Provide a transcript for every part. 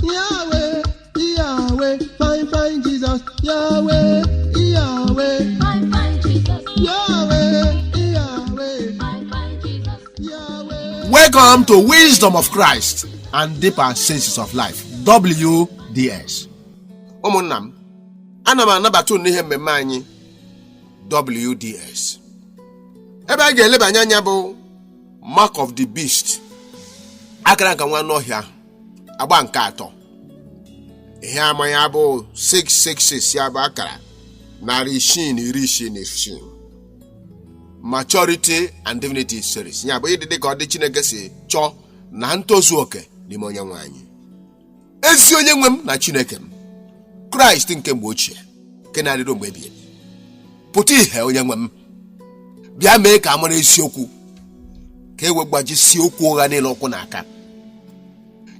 Yahweh, Yahweh, fine, fine Jesus. Yahweh, Yahweh, Fine, fine Jesus. Yahweh, Yahweh, Fine, fine Jesus. Yahweh. Welcome to Wisdom of Christ and Deeper Senses of Life, WDS. Ụmụnna m, ana m anabata unu n'ihe mmemme anyị WDS. Ebe a ga-elebanye anya bụ Mark of the Beast, akara nke nwa anụ ọhịa, agba nke atọ. Ihe ama ya bụ 666, ya bụ akara 666. Maturity and Divinity Series, ya bụ ịdị dị ka ọ dị Chineke si chọọ na ntozu oke n'ime onye nwe anyị. Ezi onye nwe m na Chineke m, Kraịst nke mgbe ochie nke na-adịro mgbe ebighị ebi, pụta ìhè. Onye nwe m, bịa mee ka a mara eziokwu, ka e wee gbajisie okwu ụgha niile ụkwụ n'aka,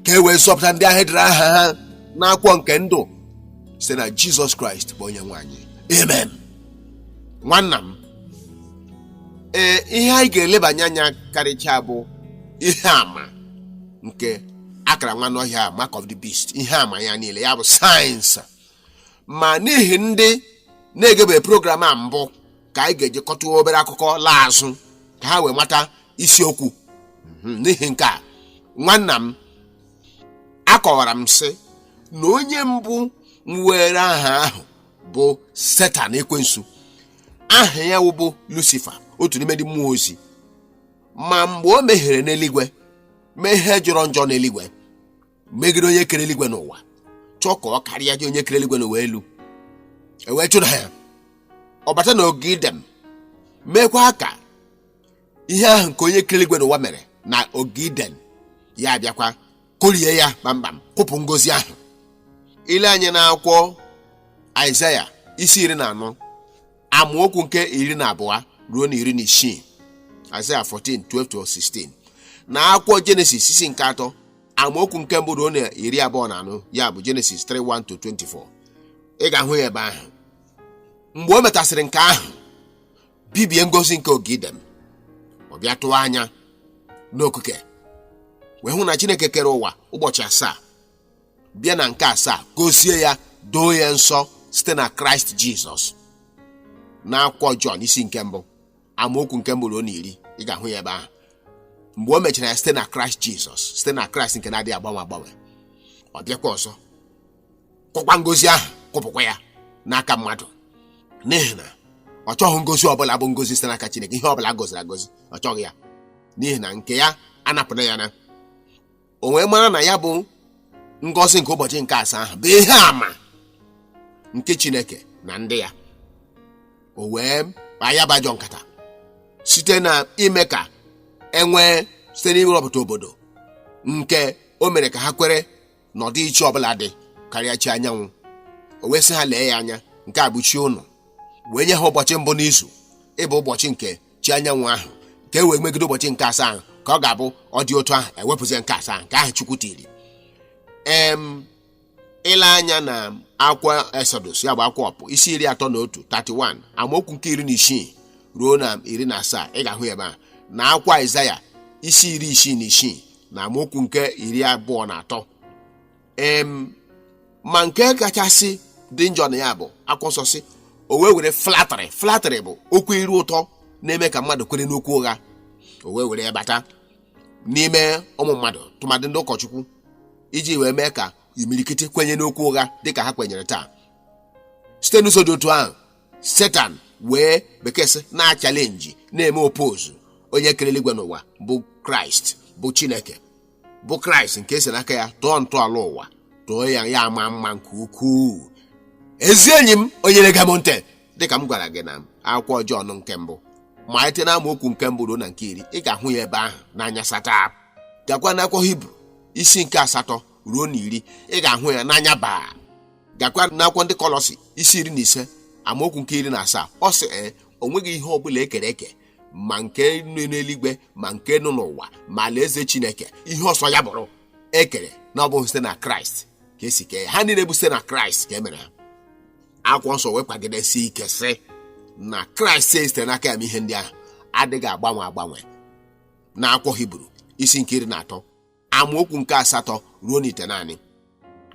ka e wee zọpụta ndị ahụ edere aha ha n'akwụkwọ nke ndụ site na Jizọs Kraịst bụ onye nwe anyị. Amen. Nwanna m, ee, ihe anyị ga-elebanye anya karịchaa bụ ihe ama nke akara nwa anụ ọhịa, Mark of the Beast, ihe ama ya niile, ya bụ signs. Ma n'ihi ndị na-egebe program a mbụ, ka anyị ga-eji kọtụ obere akụkọ laa azụ ka ha wee mata isiokwu. N'ihi nke a, nwanna m, akọwara m sị na onye mbụ were aha ahụ bụ Setan ekwensu. Aha ya wụ bụ Lucifer, otu n'ime ndị mmụọ ozi. Ma mgbe o mehiere n'eluigwe, mee ihe jọrọ njọ n'eluigwe megide onye kere eluigwe n'ụwa, chọọ ka ọ karịa onye kere eluigwe n'ụwa elu, e wee chụda ya. Ọ bata n'ogige Iden, meekwa ka ihe ahụ nke onye kere eluigwe n'ụwa mere na ogige Iden, ya abịakwa kụrie ya kpamkpam, kwụpụ ngozi ahụ. Ile anya n'akwụkwọ Aịzaya isi 14, amaokwu nke 12 ruo na 16, Aịzaya 14 12 to 16, na akwụkwọ Jenesis isi nke 3, amaokwu nke 1 ruo na 24, ya bụ Jenesis 3 1 to 24, ị ga-ahụ ya ebe ahụ. Mgbe o metasịrị nke ahụ, bibie ngozi nke ogige Iden, ọ bịa tụọ anya n'okike wee hụ na Chineke kere ụwa ụbọchị 7, bịa na nke asaa gozie ya, doo ya nsọ site na Kraịst Jizọs. N'akwụkwọ Jọn isi nke 1, amaokwu nke 1 ruo na 10, ị ga-ahụ ya ebe ahụ. Mgbe o mechara ya site na Kraịst Jizọs, site na Kraịst nke na-adịghị agbanwe agbanwe, ọ bịakwa ọzọ kwụkwa ngozi ahụ, kwụpụkwa ya n'aka mmadụ, n'ihi na ọ chọghị ngozi ọbụla bụ ngozi site n'aka Chineke. Ihe ọbụla goziri agozi, ọ chọghị ya, n'ihi na nke ya anapụna ya. Na o wee mara na ya bụ ngọzi nke ụbọchị nke asaa ahụ bụ ihe àmà nke Chineke na ndị ya. O wee kpaa ya bụ ajọ nkata site na ime ka enwee, site n'ịrọpụta obodo nke o mere ka ha kwere na ọ dịghị chi ọbụla dị karịa chi anyanwụ. O wee sị ha lee ya anya, nke a bụ chi ụnụ, wee nye ha ụbọchị mbụ n'izu ịbụ ụbọchị nke chi anyanwụ ahụ, ka e wee megide ụbọchị nke asaa ahụ, ka ọ ga-abụ ọ dị otu ahụ ewepụzie nke asaa nke ahụ Chukwu tiri. Ile anya na akwụkwọ Exodus, ya bụ akwụkwọ Ọpụ, isi 31, 31, amaokwu nke 16 ruo na 17, ị ga-ahụ ya ebe ahụ. Na akwụkwọ Aịzaya isi 66 na amaokwu nke 23. Ma nke kachasị dị njọ na ya bụ akwụkwọ nsọ si o wee were flattery. Flattery bụ okwu iru ụtọ na-eme ka mmadụ kwere n'okwu ụgha. O wee were ya bata n'ime ụmụ mmadụ, tụmadị ndị ụkọchukwu, iji wee mee ka imirikiti kwenye n'okwu ụgha dịka ha kwenyere taa. Site n'ụzọ dị otu ahụ, Setan wee, bekee sị, na-achallenge, na-eme oppose onye kere eluigwe n'ụwa, bụ Kraịst, bụ Chineke, bụ Kraịst nke esi n'aka ya tụọ ntọala ụwa, tụọ ya, ya ama mma nke ukwuu. Ezi enyi m onye na-ege m ntị, dịka m gwara gị na akwụkwọ Jọn nke 1, malite na amaokwu nke 1 ruo na nke 10, ị ga-ahụ ya ebe ahụ n'anya sata. Gakwa n'akwụkwọ Hibru isi nke 8 ruo na 10, ị ga-ahụ ya n'anya baa. Gakwa n'akwụkwọ ndị Kọlọsi isi 15, amaokwu nke 17, ọ sị ee, o nweghị ihe ọbụla ekere eke, ma nke nọ n'eluigwe ma nke nọ n'ụwa, ma alaeze Chineke, ihe ọsọ ya bụrụ ekere, na ọ bụghị site na Kraịst ka esi kee ya. Ha niile bụ site na Kraịst ka e mere ha. Akwụkwọ nsọ wee kwagidesi ike sị na Kraịst e sitere n'aka ya ma ihe ndị ahụ adịghị agbanwe agbanwe. Na akwụkwọ Hibru isi nke 13, amaokwu nke 8 ruo na 9.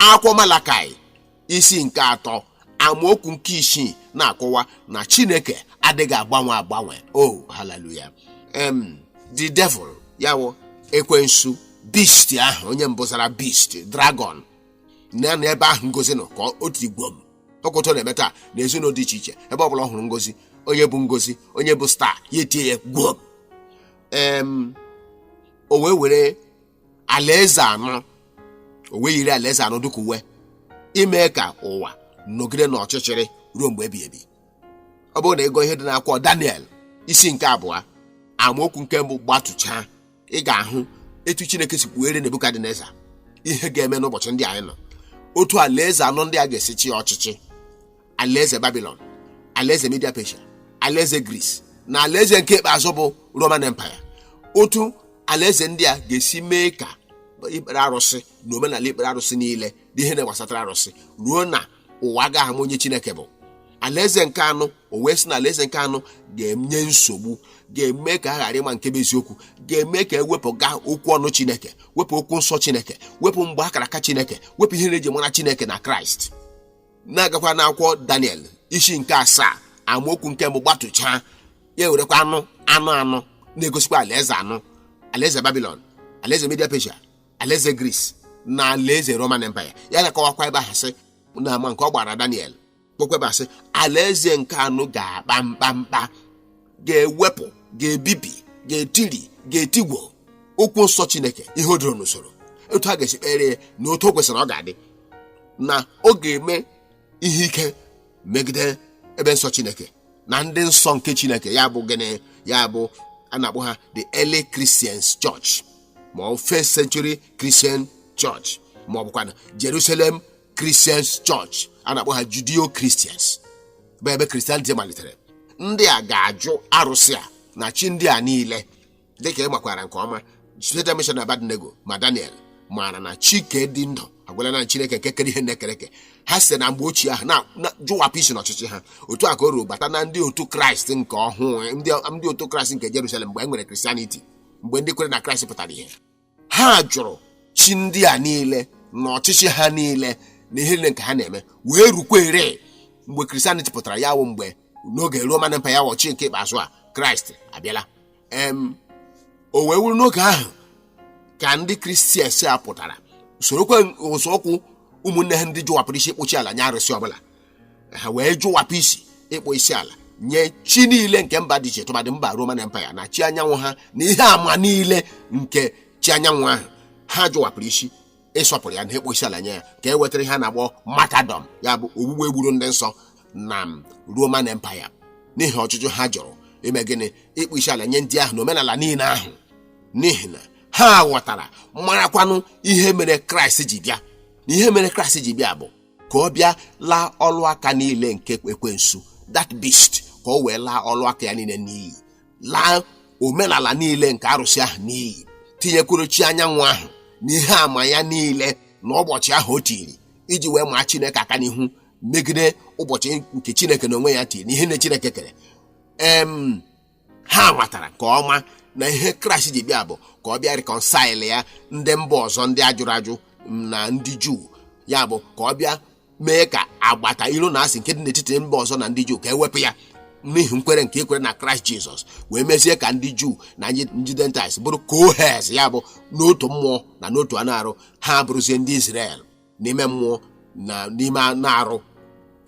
Akwụkwọ Malakai isi nke 3 amaokwu nke 6 na-akọwa na Chineke adịghị agbanwe agbanwe. Oh, hallelujah. The devil, ya wụ ekwensu, beast ahụ, onye mbụ zara beast, dragon, na ebe ahụ Ngozi nọ ka otu igwom ọkụtọ na-eme taa na ezinụlọ dị iche iche. Ebe ọbụla ọ hụrụ Ngozi, onye bụ Ngozi, onye bụ star, ya etie ya gwom. O wee were alaeze anọ, o wee yiri alaeze anọ dịka uwe, ime ka ụwa nọgide n'ọchịchịrị ruo mgbe ebighị ebi. Ọ bụrụ na ịgụ ihe dị n'akwụkwọ Daniel isi nke 2 amaokwu nke 1 gbatụchaa, ị ga-ahụ etu Chineke si kpughere Nebukadneza ihe ga-eme n'ụbọchị ndị anyị nọ, otu alaeze anọ ndị a ga-esi chi ọchịchị: alaeze Babilọn, alaeze Media Persia, alaeze Gris na alaeze nke ikpeazụ bụ Roman Empire. Otu alaeze ndị a ga-esi mee ka ikpere arụsị na omenala ikpere arụsị niile dị ihe na-gbasatara arụsị ruo na ụwa agaghị ama onye Chineke bụ. Alaeze nke anọ, o wee sị na alaeze nke anọ ga-enye nsogbu, ga-eme ka a ghara ịma nke bụ eziokwu, ga-eme ka ewepụga okwu ọnụ Chineke, wepụ okwu nsọ Chineke, wepụ mgbe akara aka Chineke, wepụ ihe na-eji mara Chineke na Kraịst. Na-agakwa n'akwụkwọ Daniel isi nke 7 amaokwu nke 1 gbatụchaa, ya ewerekwa anụ anụ anọ na-egosikwa alaeze anọ: alaeze Babilọn, alaeze Media Persia, alaeze Gris na alaeze Roman Empire. Ya na-akọwakwa ebe ahụ sị na ama nke ọ gbara Daniel kpọkwebe sị alaeze nke anọ ga-akpa mkpamkpa, ga-ewepụ, ga-ebibi, ga-etiri, ga-etigwo okwu nsọ Chineke, ihe o doro n'usoro, otu a ga-esi kpere ya na otu o kwesịrị ọ ga-adị, na ọ ga-eme ihe ike megide ebe nsọ Chineke na ndị nsọ nke Chineke. Ya bụ gịnị? Ya bụ a na-akpọ ha the early Christians Church, ma ọ first century Christian Church, ma ọ bụkwa Jerusalem Christians Church. A na-akpọ ha Judeo Christians, bụ ebe Christianity malitere. Ndị a ga-ajụ arụsị a na chi ndị a niile. Dịka ị makwara nke ọma, Shadrach, Meshach na Abednego ma Daniel maara na Chike dị ndụ agwala na Chineke nke kere ihe na-ekere eke. Ha site na mgbe ochie ahụ na jụwapụ isi n'ọchịchị ha. Otu a ka o ruru bata na ndị otu Kraịst nke ọhụụ, ndị otu Kraịst nke Jerusalem, mgbe e nwere Christianity, mgbe ndị kwere na Kraịst pụtara ihe, ha jụrụ chi ndị a niile na ọchịchị ha niile na ihe niile nke ha na-eme, wee rukwere mgbe Christianity pụtara, ya wụ mgbe n'oge Roman Empire, ya wụ chi nke ikpeazụ a, Kraịst abịala. O wee wuru n'oge ahụ ka ndị Christians a pụtara, sorokwa ụzọụkwụ ụmụnne ha ndị jụwapụrụ isi ịkpụchi ala nye arụsị ọbụla. Ha wee jụwapụ isi ịkpụ isi ala nye chi niile nke mba dị iche, tụmadị mba Roman Empire na chi anyanwụ ha na ihe ama niile nke chi anyanwụ ahụ. Ha jụwapụrụ isi ịsọpụrụ ya na ịkpụ isi ala nye ya, ka e wetara ihe a na-akpọ martyrdom, ya bụ ogbugbu egburu ndị nsọ na Roman Empire, n'ihi ọchịchị ha jụrụ ime gịnị? Ịkpụ isi ala nye ndị ahụ na omenala niile ahụ, n'ihi na ha ghọtara, marakwanụ ihe mere Kraịst ji bịa. Na ihe mere Kraịst ji bịa bụ ka ọ bịa laa ọlụ aka niile nke ekwensu, that beast, ka ọ wee laa ọlụ aka ya niile n'iyi, laa omenala niile nke arụsị ahụ n'iyi, tinyekwuru chi anyanwụ ahụ na ihe ama ya niile na ụbọchị ahụ o tiri, iji wee maa Chineke aka n'ihu megide ụbọchị nke Chineke na onwe ya tiri na ihe na Chineke kere. Ha matara nke ọma na ihe Kraịst ji bịa bụ ka ọ bịa reconcile ya ndị mba ọzọ, ndị ajụrụ ajụ na ndị Juu, ya bụ ka ọ bịa mee ka agbata iro na asị nke dị n'etiti mba ọzọ na ndị Juu ka ewepụ ya, n'ihi nkwere nke ekwere na Kraịst Jizọs, wee mezie ka ndị Juu na ndị Gentiles bụrụ co-heirs, ya bụ n'otu mmụọ na n'otu anụ arụ. Ha bụrụzie ndị Israel n'ime mmụọ na n'ime anụ arụ.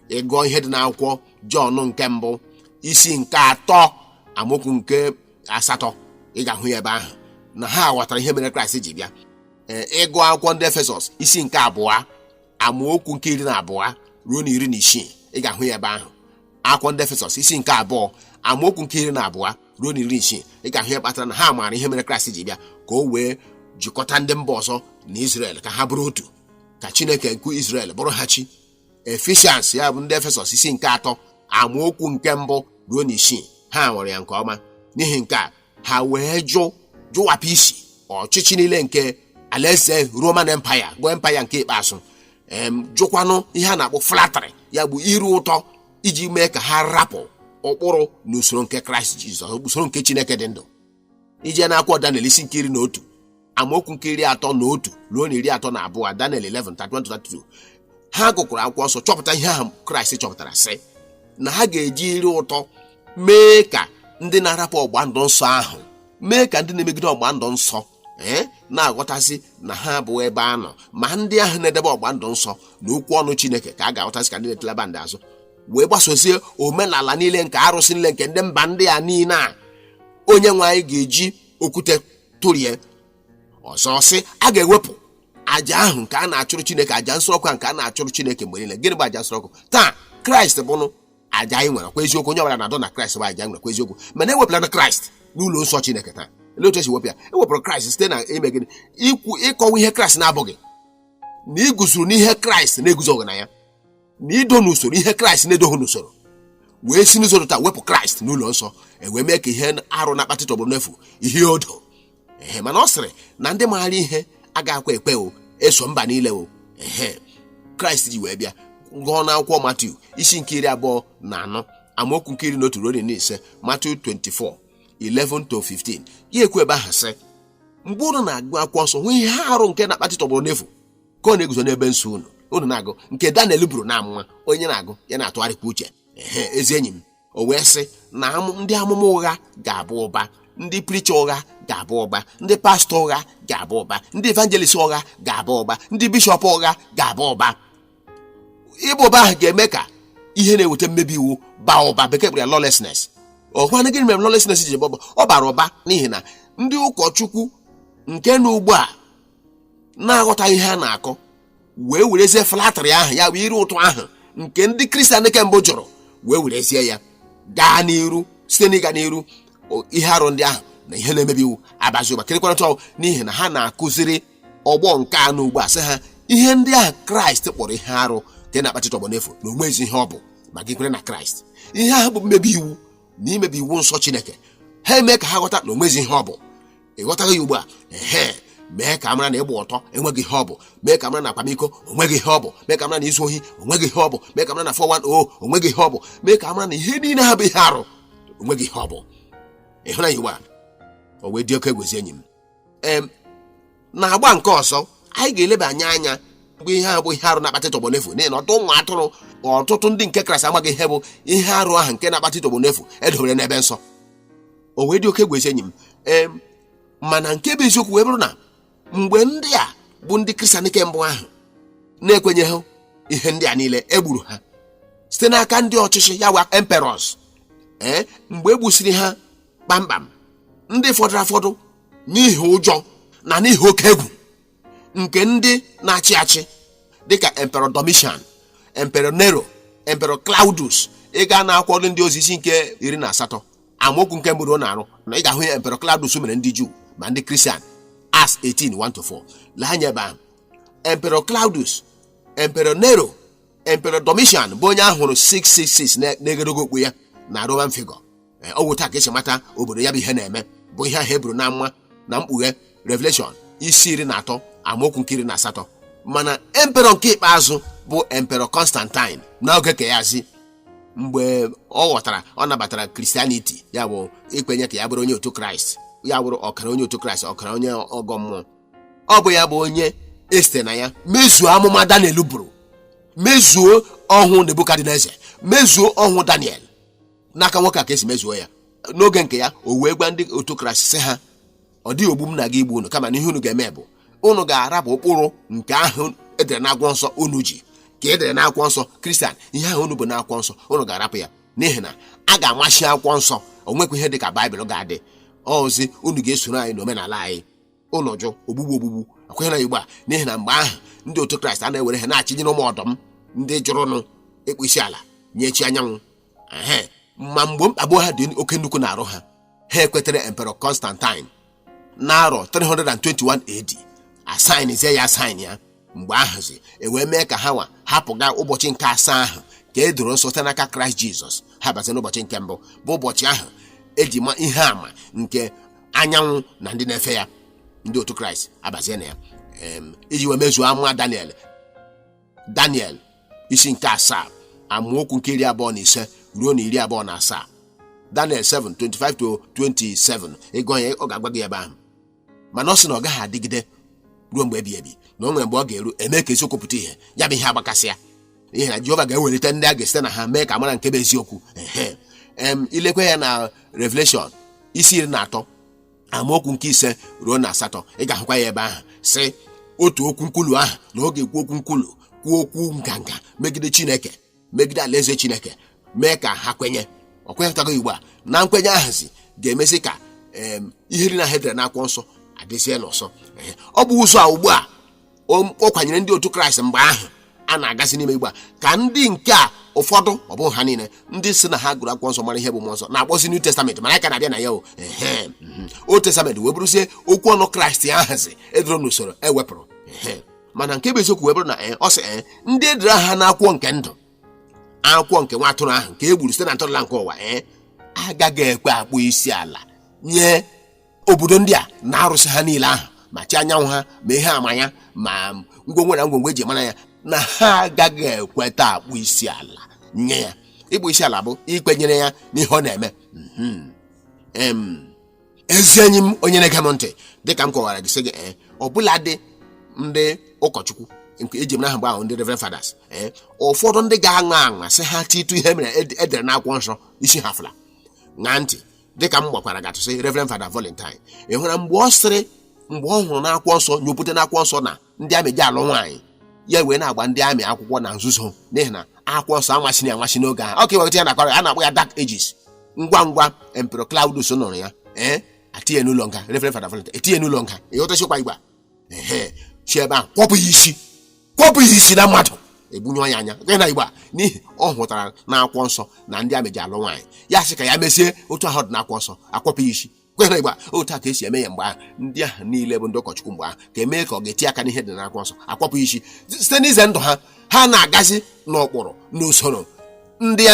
Ịgụọ ihe dị n'akwụkwọ Jọn nke 1 isi nke 3 amaokwu nke 8, ị ga-ahụ ya ebe ahụ na ha ghọtara ihe mere Kraịst ji bịa. Ee, ịgụ akwụkwọ ndị Efesọs isi nke 2 amaokwu nke 12 ruo na 16, ị ga-ahụ ya ebe ahụ. Akwụkwọ ndị Efesọs isi nke 2 amaokwu nke 12 ruo na 16, ị ga-ahụ ya kpatara na ha maara ihe mere Kraịst ji bịa, ka o wee jikọta ndị mba ọzọ na Israel ka ha bụrụ otu, ka Chineke nke Israel bụrụ ha chi. Ephesians, ya bụ ndị Efesọs isi nke 3 amaokwu nke 1 ruo na 6, ha nwere ya nke ọma. N'ihi nke a, ha wee jụ, jụwapụ isi ọchịchị niile nke alaeze Roman Empire, bụ empire nke ikpeazụ. Jụkwanụ ihe a na-akpọ flattery, ya bụ iru ụtọ, iji mee ka ha rapụ ụkpụrụ na usoro nke Kraịst Jizọs, usoro nke Chineke dị ndụ. Ije n'akwụkwọ Daniel isi nke 11. Amaokwu nke 31 ruo na 32, Daniel 11 31-32. Ha gụkwara akwụkwọ nsọ, chọpụta ihe ahụ Kraịst chọpụtara, sị na ha ga-eji ire ụtọ mee ka ndị na-arapụ ọgba ndụ nsọ ahụ, mee ka ndị na-emegide ọgba ndụ nsọ na-aghọtasị na ha bụ ebe a nọ. Ma ndị ahụ na-edebe ọgba ndụ nsọ na okwu ọnụ Chineke ka a ga-aghọtasị ka ndị na-etelaba ndị azụ, wee gbasozie omenala niile nke arụsị niile nke ndị mba ndị a niile a onye nwe anyị ga-eji okwute tụrie. Ọzọ sị, a ga-ewepụ aja ahụ nke a na-achụrụ Chineke, aja nsọ ọkụ nke a na-achụrụ Chineke mgbe niile. Gịnị bụ aja nsọ ọkụ taa? Kraịst bụnụ aja anyị nwere, kwa eziokwu. Onye ọbụla na-adọ na Kraịst bụ aja anyị nwere, kwa eziokwu. Mana ewepụla na Kraịst n'ụlọ nsọ Chineke taa. Olee otu esi wepụ ya? Ewepụrụ Kraịst site na ime gịnị? Ikwu, ịkọwa ihe Kraịst na-abụghị, na iguzoro n'ihe Kraịst na-eguzoghị na ya, na ido n'usoro ihe Kraịst na-edoghị n'usoro, wee si n'ụzọ taa wepụ Kraịst n'ụlọ nsọ, e wee mee ka ihe arụ na-akpata tọgbọrọ n'efu, ihe odo ehe. Mana ọ sịrị na ndị maara ihe agaghịkwa ekpe o eso mba niile o. Ehe, Kraịst ji wee bịa gụọ n'akwụkwọ Matiu isi nke 24, amaokwu nke 11 ruo 15, Matiu 24 11 to 15. Ya ekwu ebe ahụ sị, mgbe unu na-agụ akwụkwọ nsọ, hụ ihe arụ nke na-akpata tọgbọrọ n'efu ka ọ na-eguzo n'ebe nsọ unu, unu na-agụ nke Daniel buru na amụma, onye na-agụ ya na-atụgharịkwa uche. Ehe, ezi enyi m, o wee sị na ndị amụma ụgha ga-abụ ụba, ndị preacher ụgha ga-abụ ụba, ndị pastọ ụgha ga-abụ ụba, ndị evangelist ụgha ga-abụ ụba, ndị bishọp ụgha ga-abụ ụba. Ịba ụba ahụ ga-eme ka ihe na-eweta mmebi iwu baa ụba. Bekee kpọrọ ya lawlessness. Ọkwanụ gịnị mere lawlessness ji baa ụba? Ọ bara ụba n'ihi na ndị ụkọchukwu nke na ugbu a na-aghọta ihe a na-akọ wee werezie flattery ahụ, ya bụ ire ụtọ ahụ nke ndị Kristian kembụ jụrụ, wee werezie ya gaa n'iru. Site n'ịga n'iru, ihe arụ ndị ahụ na ihe na-emebi iwu abazi ụba. Kịrịkwarịta ọwụ n'ihi na ha na-akụziri ọgbọ nke anọ ugbu a, sị ha ihe ndị ahụ Kraịst kpọrọ ihe arụ nke na-akpata tọgbọ n'efu na onwezi ihe ọ bụ ma gị kwere na Kraịst. Ihe ahụ bụ mmebi iwu na imebi iwu nsọ Chineke, ha eme ka ha ghọta na onwezi ihe ọ bụ. Ịghọtaghị ya ugbu a? Ehe, mee ka amara na ịgba ọtọ enweghị ihe ọ bụ, mee ka amara na akwamiko onweghị ihe ọ bụ, mee ka amara na izu ohi onweghị ihe ọ bụ, mee ka amara na 410 onweghị ihe ọ bụ, mee ka amara na ihe niile ha bụ ihe arụ onweghị ihe ọ bụ. Ịhụnanya ugbu a, o wee dị oke egwezi, enyi m. Na agba nke ọzọ anyị ga-elebanye anya bụ ihe ahụ bụ ihe arụ na-akpata ịtọgbọ n'efu, n'ihi na ọtụtụ ụmụ atụrụ, ọtụtụ ndị nke Kraịst amaghị ihe bụ ihe arụ ahụ nke na-akpata ịtọgbọ n'efu edobere n'ebe nsọ. O wee dị oke egwu, ezi enyi m. Mana nke bụ eziokwu wee bụrụ na mgbe ndị a bụ ndị Kristian nke mbụ ahụ na-ekwenyeghị ihe ndị a niile, egburu ha site n'aka ndị ọchịchị, ya wa emperors. Mgbe e gbusiri ha kpamkpam, ndị fọdụrụ afọdụ, n'ihi ụjọ na n'ihi oke egwu nke ndị na-achị achị dịka Emperor Domitian, Emperor Nero, Emperor Claudius. Ị ga na akwụkwọ Ndị Ozi isi nke 18, amaokwu nke mbụ ruo na arụ, na ị ga-ahụ ihe Emperor Claudius mere ndị Juu ma ndị Kristian. Acts 18 1 to 4. Lee anya ebe ahụ. Emperor Claudius, Emperor Nero, Emperor Domitian bụ onye ahụrụ 666 n'egedege okpu ya na Roman figure. Ọ wụ taa ka esi mata obodo ya bụ ihe na-eme, bụ ihe ahụ e buru n'amụma na Mkpughe, Revelation isi 13, amaokwu nke 18. Mana emperor nke ikpeazụ bụ Emperor Constantine, n'oge ka yazi mgbe ọ ghọtara, ọ nabatara Christianity, ya bụ ikwenye ka ya bụrụ onye otu Kraịst, ya bụrụ ọkara onye otu Kraịst, ọkara onye ọgọ mmụọ. Ọ bụ ya bụ onye esite na ya mezuo amụma Daniel buru, mezuo ọhụụ Nebukadneza, mezuo ọhụụ Daniel. N'aka nwoke a ka esi mezuo ya n'oge nke ya. O wee gwa ndị otu Kraịst sị ha, ọ dịghị ogbu m na gị igbu unu, kama na ihe unu ga-eme bụ unu ga-arapụ ụkpụrụ nke ahụ edere n'akwụkwọ nsọ unu ji ka edere n'akwụkwọ nsọ Kristian. Ihe ahụ unu bụ n'akwụkwọ nsọ, unu ga-arapụ ya, n'ihi na a ga-amachi akwụkwọ nsọ, o nwekwa ihe dị ka Baịbụl ga-adị ozi. Unu ga-esoro anyị n'omenala anyị. Unu jụ, ogbugbu, ogbugbu. Akwenyere ya ugbu a, n'ihi na mgbe ahụ ndị otu Kraịst a na-ewere ha na-achịnyere ụmụ ọdọm ndị jụrụnụ ịkpụ isi ala nye chi anyanwụ. Ehe, ma mgbe mkpagbu ha dị oke nnukwu na-arụ ha, ha ekwetere Emperor Constantine n'arọ 321 AD, asainizie ya, asain ya. Mgbe ahụzi e wee mee ka ha nwa hapụga ụbọchị nke asaa ahụ ka e doro nsọ site n'aka Kraịst Jizọs. Ha bazie n'ụbọchị nke mbụ, bụ ụbọchị ahụ eji ma ihe àmà nke anyanwụ na ndị na-efe ya. Ndị otu Kraịst abazie na ya, iji wee mezuo amụma Daniel, Daniel isi nke asaa, amaokwu nke 25 ruo na 27, Daniel 7:25 to 27. Ịgụ ya, ọ ga-agwa gị ebe ahụ. Mana ọ sị na ọ gaghị adịgide ruo mgbe ebighị ebi, na o nwere mgbe ọ ga-eru eme ka eziokwu pụta ihe. Ya bụ ihe agbakasị ya, n'ihi na Jehova ga-ewelite ndị a ga-esite na ha mee ka mara nke bụ eziokwu. Ehe, em ilekwe ya na Revelation isi 13, amaokwu nke 5 ruo na 8, ị ga-ahụkwa ya ebe ahụ, sị otu okwu nkwulu ahụ na ọ ga-ekwu okwu nkwulu, kwuo okwu nganga megide Chineke, megide alaeze Chineke, mee ka ha kwenye. Ọ kwenyetago ugbu a na nkwenye ahụzi ga-emezi ka ihe niile ahụ edere n'akwụkwọ nsọ adịzie n'ọsọ. Ehe, ọ bụ ụzọ a ugbu a ọ kwanyere ndị otu Kraịst mgbe ahụ a na-agazi n'ime ugbu a, ka ndị nke a ụfọdụ, ọ bụghị ha niile, ndị si na ha gụrụ akwụkwọ nsọ mara ihe bụ mmụọ nsọ na-akpọzi New Testament, mana aka na-abịa na ya o. Ehe, Old Testament wee bụrụzie okwu ọnụ Kraịst ahazi edoro n'usoro ewepụrụ. Ehe, mana nke bụ eziokwu wee bụrụ na ọ sị ndị edere aha n'akwụkwọ nke ndụ, akwụkwọ nke nwa atụrụ ahụ nke e gburu site na ntọala nke ụwa, agaghị ekwe akpụ isi ala nye obodo ndị a na arụsị ha niile ahụ, ma chi anyanwụ ha, ma ihe ama ya, ma ngwongwo na ngwongwo eji mara ya, na ha agaghị ekweta akpụ isi ala nye ya. Ịkpụ isi ala bụ ikpenyere ya n'ihe ọ na-eme. Ezi enyi m onye na-ege m ntị, dịka m kọwara gị, sị gị ọbụla dị ndị ụkọchukwu nke eji m n'aha mgbe ahụ, ndị Reverend Fathers, ụfọdụ ndị ga-aṅa aṅa sị ha titụ ihe mere edere n'akwụkwọ nsọ isi ha fụla. Ṅaa ntị, dịka m gbakwara gị atụsị, Reverend Father Valentine, ị hụra mgbe ọ sịrị, mgbe ọ hụrụ n'akwụkwọ nsọ, nyopụta n'akwụkwọ nsọ na ndị amị ji alụ nwaanyị, ya wee na-agba ndị amị akwụkwọ na nzuzo, n'ihi na akwụkwọ nsọ amasịrị amasị n'oge ahụ. Ọ ka iweta ya na a na-akpọ ya Dark Ages. Ngwa ngwa Emperor Claudius nụrụ ya, atinye n'ụlọ nga. Reverend Father Valentine etinye n'ụlọ nga. Ịghọtachikwa igba? Ehe, si ebe ahụ kwọpụ ya isi, kwọpụ ya isi na mmadụ egbunye ya anya gị na igba, n'ihi ọ hụtara n'akwụkwọ nsọ na ndị amị ji alụ nwaanyị. Ya sị ka ya mesie otu ahụ dị n'akwụkwọ nsọ, akwọpụ ya isi. Kwe na igba, otu a ka esi eme ya mgbe ahụ. Ndị ahụ niile bụ ndị ụkọchukwu mgbe ahụ ka emee ka ọ ga-eti aka n'ihe dị n'akwụkwọ nsọ, akwọpụ ya isi site n'ize ndụ ha. Ha na-agazi n'ụkpụrụ n'usoro ndị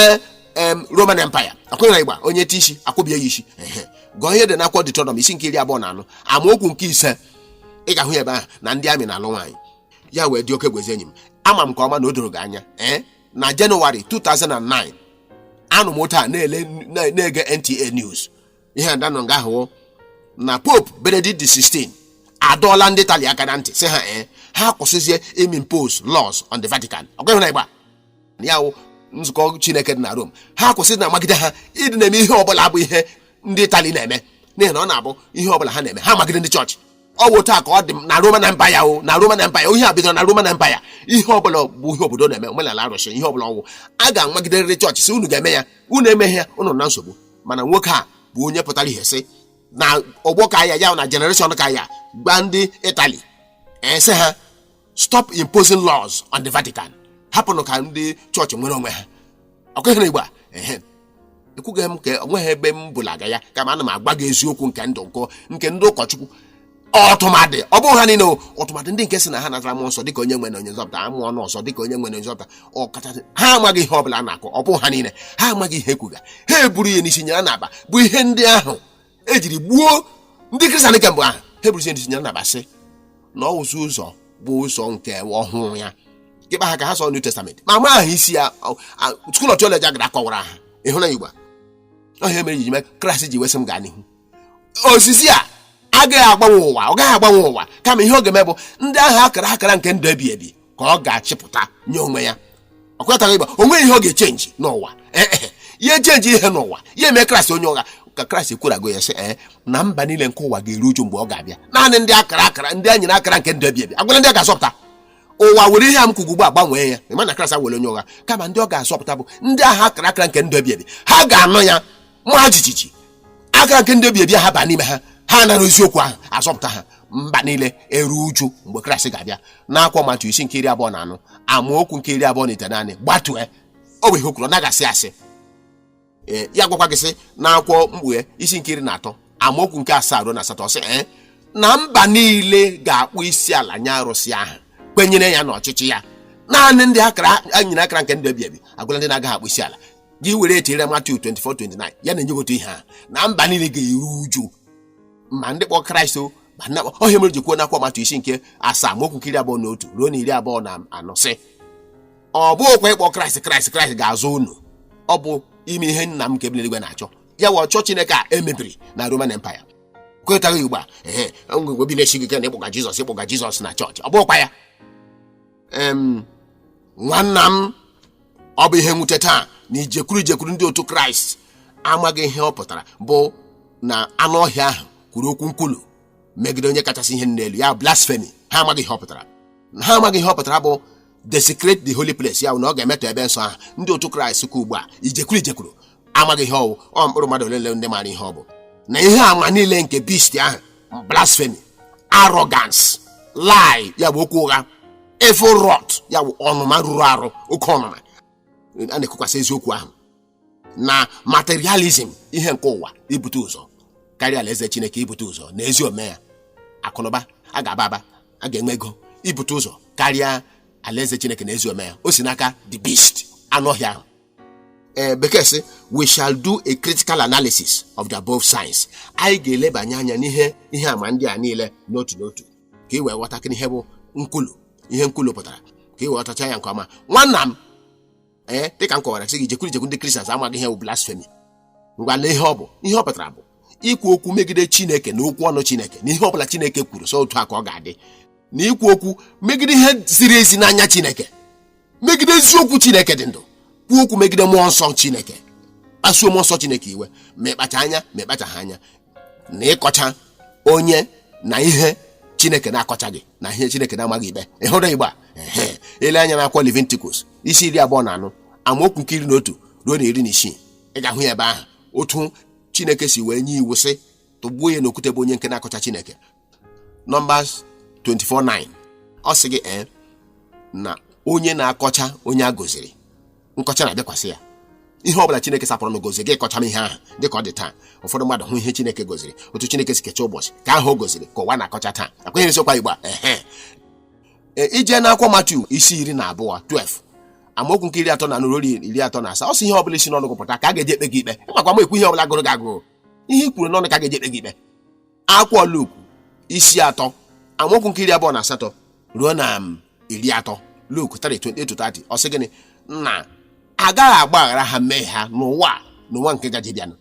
Roman Empire. Akwụghị na igba, onye ti isi akwụbie ya isi. Ehe, gụọ ihe dị n'akwụkwọ Deuteronomy isi nke 24, amaokwu nke 5, ị ga-ahụ ya ebe ahụ na ndị amị na-alụ nwaanyị. Ya wee dị oke gwezi enyi m, ama m nke ọma na o doro gị anya na Jenụwarị 2009, anụ m otu a na-ele na-ege NTA News, ihe ndanọ nga ahụ na Pope Benedict XVI adọọla ndị Itali aka na ntị, sị ha ha kwụsịzie ime impose laws on the Vatican. Ọ gwaghị na igba ya wụ nzukọ Chineke dị na Rome, ha kwụsị na amagide ha ịdị na-eme ihe ọbụla bụ ihe ndị Itali na-eme, n'ihi na ọ na-abụ ihe ọbụla ha na-eme, ha magide ndị chọọchị. Ọ bụ otu a ka ọ dị na Roman Empire o, na Roman Empire, ihe a bidoro na Roman Empire. Ihe ọbụla bụ ihe obodo na-eme, omenala arụsị, ihe ọbụla ọgwụ, a ga-amagiderịrị chọọchị, sị unu ga-eme ya, unu emeghị ya, unu na nsogbu. Mana nwoke a bụ onye pụtara ihe sị na ọgbọ ka ya, ya na generation ka ya gba ndị Itali ese ha, stop imposing laws on the Vatican, hapụnụ ka ndị chọọchị nwere onwe ha. Ọ kweghị na igbo a. Ehe, ekwughị m ka onweghị ebe m bụlaga ya, kama ana m agwa gị eziokwu nke ndụ nke ndị ụkọchukwu, ọtụmadị ọ bụghị ha niile o, ọtụmadị ndị nke si na ha natara mmụọ nsọ dịka onye nwe na onye nzọpụta, amụ ọnụ ọzọ dịka onye nwe na onye nzọpụta, ọkachasị ha amaghị ihe ọbụla a na-akọ. Ọ bụghị ha niile, ha amaghị ihe ekwuga, ha eburu ihe n'isi nyere n'akpa, bụ ihe ndị ahụ ejiri gbuo ndị Kristian kemgbe ahụ. Ha eburu ihe n'isi nyere n'akpa, sị na ọ wụzi ụzọ bụ ụzọ nke ọhụrụ ya ịkpa ha ka ha sọ New Testament, ma ma ahụ isi ya School of Theology agara akọwara ha. Ịhụ na Igbo ọhịa mere ji mee Kraịst ji wesị m gaa n'ihu, ozizi a agaghị agbanwe ụwa, ọ gaghị agbanwe ụwa, kama ihe ọ ga-eme bụ ndị ahụ akara nke ndụ ebi ebi ka ọ ga-achịpụta nye onwe ya. Ọ kwetaghị ịgba o nweghị ihe ọ ga-echange n'ụwa. Ee, ya echange ihe n'ụwa, ya eme Kraịst onye ụgha. Ka Kraịst kwurago ya sị na mba niile nke ụwa ga-eru uju mgbe ọ ga-abịa. Naanị ndị akara ndị a nyere akara nke ndụ ebi ebi agwala ndị a ga-azọpụta ụwa. Were ihe a m kwugo ugbu a gbanwee ya, ịma na Kraịst awere onye ụgha, kama ndị ọ ga-azọpụta bụ ndị ahụ akara nke ndụ ebi ebi. Ha ga-anụ ya ma jijiji, akara nke ndụ ebi ebi ha baa n'ime ha, ha nara eziokwu ahụ, azọpụta ha. Mba niile eru uju mgbe Kraịst ga-abịa. N'akwụkwọ Matiu isi nke 24, amaokwu nke 29, gbatue, ọ bụ ihe o kwuru, ọ naghị asị asị. Ee, ya gwakwa gị sị n'akwụkwọ Mkpughe isi nke 13, amaokwu nke 7 ruo na 8, sị na mba niile ga-akpụ isi ala nye arụsị ahụ, kwenyere ya n'ọchịchị ya. Naanị ndị akara nyere akara nke ndụ ebi ebi agwụla ndị na-agaghị akpụ isi ala. Gị were etinyere Matiu 24:29, ya na-enye gị otu ihe ahụ, na mba niile ga-eru uju, ma ndị kpọ Kraịst o, ma ndị kpọ ọhịa mere ji kwuo n'akwụkwọ Matiu isi nke 7, amaokwu nke 21 ruo na 24, sị ọ bụghịkwa ịkpọ Kraịst, Kraịst, Kraịst ga-azụ unu, ọ bụ ime ihe nna m nke bi n'eluigwe na-achọ. Ya wụ ọchọ Chineke a emebiri na Roman Empire. Kwetaghị ugbu a? Ehe, obi na-esi gị ike na ịkpọga Jizọs, ịkpọga Jizọs na chọọchị, ọ bụrụkwa ya. Nwanna m, ọ bụ ihe mwute taa na ijekwuru ijekwuru ndị otu Kraịst amaghị ihe ọ pụtara bụ na anụ ọhịa ahụ kwuru okwu nkwulu megide onye kachasị ihe n'elu, ya blasphemy. Ha amaghị ihe ọ pụtara. Ha amaghị ihe ọ pụtara bụ desecrate the holy place, ya bụ na ọ ga-emetọ ebe nsọ ahụ. Ndị otu Kraịst ka ugbu a ijekwuru ijekwuru amaghị ihe ọwụ. Ọ mkpụrụ mmadụ ole ole ndị maara ihe ọ bụ na ihe ama niile nke beast ahụ: blasphemy, arrogance, lie, ya bụ okwu ụgha, evil wrath, ya bụ ọnụma ruru arụ, oke ọnụma a na-ekwukwasị eziokwu ahụ, na materialism, ihe nke ụwa ibute ụzọ karịa alaeze Chineke ibute ụzọ na ezi ome ya, akụnụba a ga-aba aba, a ga-enwe ego ibute ụzọ karịa alaeze Chineke na ezi ome ya. O si n'aka the beast, anụ ọhịa ahụ. Ee, bekee sị, "We shall do a critical analysis of the above signs." Anyị ga-elebanye anya n'ihe ihe ama ndị a niile n'otu n'otu ka ị wee ghọta ihe bụ nkwulu, ihe nkwulu pụtara, ka ị wee ghọtacha ya nke ọma, nwanna m. Ee, dịka m kọwara sị gị, jekwuru ijekwu ndị Christians amaghị ihe bụ blasphemy. Ngwa, lee ihe ọ bụ. Ihe ọ pụtara bụ ikwu okwu megide Chineke na okwu ọnụ Chineke na ihe ọbụla Chineke kwuru, so otu a ka ọ ga-adị, na ikwu okwu megide ihe ziri ezi n'anya Chineke, megide eziokwu Chineke dị ndụ, kwuo okwu megide mmụọ nsọ Chineke, kpasuo mmụọ nsọ Chineke iwe, ma ịkpacha anya ma ịkpachaghị anya, na ịkọcha onye na ihe Chineke na-akọcha gị na ihe Chineke na-amaghị ikpe. Ị hụrụ igba? Ehe, ele anya n'akwụkwọ Leviticus isi 24, amaokwu nke 11 ruo na 16, ị ga-ahụ ya ebe ahụ, otu Chineke si wee nye iwu sị tụgbuo ya n'okwute bụ onye nke na-akọcha Chineke. Numbers 24:9, ọ sị gị ee na onye na-akọcha onye a goziri, nkọcha na-abịakwasị ya. Ihe ọbụla Chineke sapụrụ na gozie gị, kọcha m ihe ahụ. Dịka ọ dị taa, ụfọdụ mmadụ hụ ihe Chineke goziri, otu Chineke si kechaa ụbọchị ka ahụ o goziri, ka ụwa na-akọcha taa. Akwenyere isiokwa Igbo a. Ehe, ije n'akwụkwọ Matiu isi 12, 12, amaokwu nke 34 ruo 37, ọ sị ihe ọbụla isi n'ọnụ gị pụta ka a ga-eji ekpe gị ikpe. Ịmakwa m ekwu, ihe ọbụla gụrụ gị agụụ, ihe i kwuru n'ọnụ ka a ga-eji ekpe gị ikpe. Akwụkwọ Luk isi 3, amaokwu nke 28 ruo na 30, Luk 3:28-30, ọ sị gịnị? Na agaghị agbaghara ha mmehie ha n'ụwa a, n'ụwa nke gaje bịanụ.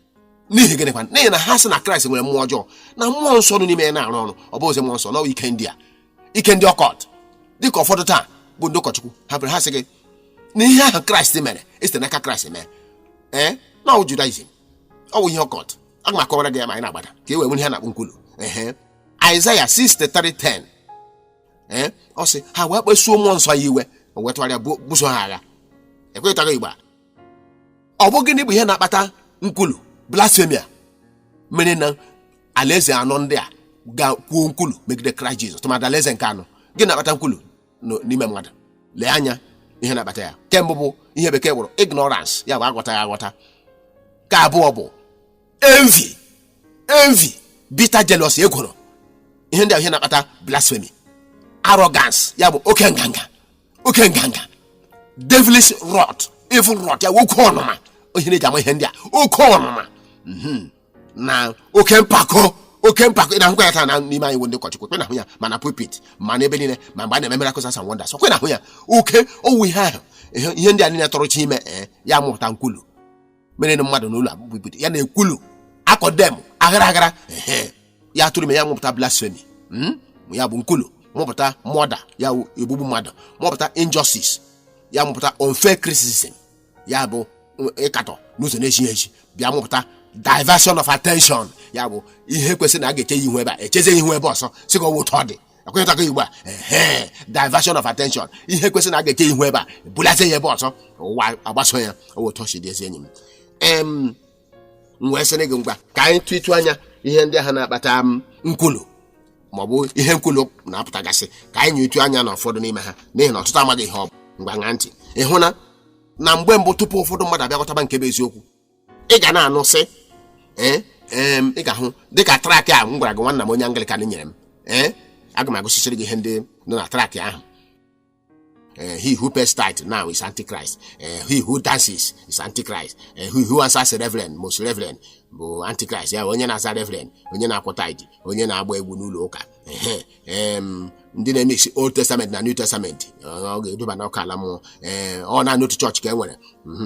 N'ihi gịnịkwa? N'ihi na ha sị na Kraịst nwere mmụọ ọjọọ, na mmụọ nsọ nọ n'ime ya na-arụ ọrụ. Ọ bụghịzi mmụọ nsọ n'ọwa, ike ndị a, ike ndị occult, dịka ụfọdụ taa bụ ndị ụkọchukwu ha bụrụ ha sị gị na ihe ahụ Kraịst mere esite n'aka Kraịst mee, ee, na ọ bụ Judaism, ọ bụ ihe occult. Aga m akọwara gị ya ma anyị na-agbada, ka e wee nwere ihe a na-akpọ nkwulu. Ehe, Aịzaya 63:10, ee, ọ sị ha wee kpesuo mmụọ nsọ ya iwe, o wee tụgharịa buso ha agha. Ekwetaghị Igbo a? Ọ bụ gịnị bụ ihe na-akpata nkwulu, blasphemy a, mere na alaeze anọ ndị a ga-kwuo nkwulu megide Kraịst Jizọs, tụmadị alaeze nke anọ? Gịnị na-akpata nkwulu n'ime mmadụ? Lee anya ihe na-akpata ya. Nke mbụ bụ ihe bekee kpọrọ ignorance, ya bụ aghọtaghị aghọta. Nke abụọ bụ envy, envy, bitter jealousy, ekworo. Ihe ndị a ihe na-akpata blasphemy. Arrogance, ya bụ oke nganga, oke nganga. Devilish wrath, evil wrath, ya bụ oke ọnụma. Ihe na-eji ama ihe ndị a, oke ọnụma, na oke mpako, oke mpako. Ị na-ahụkwa ya taa na n'ime anyị bụ ndị ụkọchukwu? Kwe na-ahụ ya ma na pulpit, ma n'ebe niile, ma mgbe a na-eme miracles and wonders, kwe na-ahụ ya. Oke owu ihe ahụ, ihe ndị a niile tọrọ chi ime, ee, ya mụpụta nkwulu mere na mmadụ n'ụlọ pulpit ya na-ekwulu akọdem aghara aghara. Ehe, ya tụrụ ime, ya mụpụta blasphemy, Ya bụ nkwulu, mụpụta murder, ya bụ egbugbu mmadụ, mụpụta injustice, ya mụpụta unfair criticism, ya bụ ịkatọ n'ụzọ na-ezighị ezi, bịa mụpụta diversion of attention, ya bụ ihe kwesịrị na a ga-eche ya ihu ebe a, echeze ya ihu ebe ọzọ, sị ka ọ wụ ụtọ dị. Ekwenyetago Igbo a? Ehe, diversion of attention, ihe kwesịrị na a ga-eche ihu ebe a, bulazie ya ebe ọzọ, ụwa agbaso ya. Ọ wụ ụtọ si dị. Ezi enyi m, m wee sịrị gị, ngwa, ka anyị tụtụ anya ihe ndị ahụ na-akpata m nkwulu maọbụ ihe nkwulu na-apụtagasị, ka anyị nyetụ anya na ụfọdụ n'ime ha, n'ihi na ọtụtụ amaghị ihe ọ bụ. Ngwa, ṅaa ntị. Ị hụ na na mgbe mbụ, tupu ụfọdụ mmadụ abịaghọtaba nke bụ eziokwu, ị ga na-anụ sị ee ị ga-ahụ dịka tract a m gwara gị, nwanna m onye Anglican nyere m. Ee, aga m agụsịsịrị gị ihe ndị nọ na tract ahụ. He who pays tithe now is Antichrist. He who dances is Antichrist. He who answers Reverend, Most Reverend bụ Antichrist. Ya bụ onye na-aza Reverend, onye na-akwụ tithe, onye na-agba egwu n'ụlọ ụka. Ehe, ndị na-emesi Old Testament na New Testament, ọ ga-eduba n'ọkụ ala mmụọ. Ee, ọ naanị otu chọọchị ka e nwere.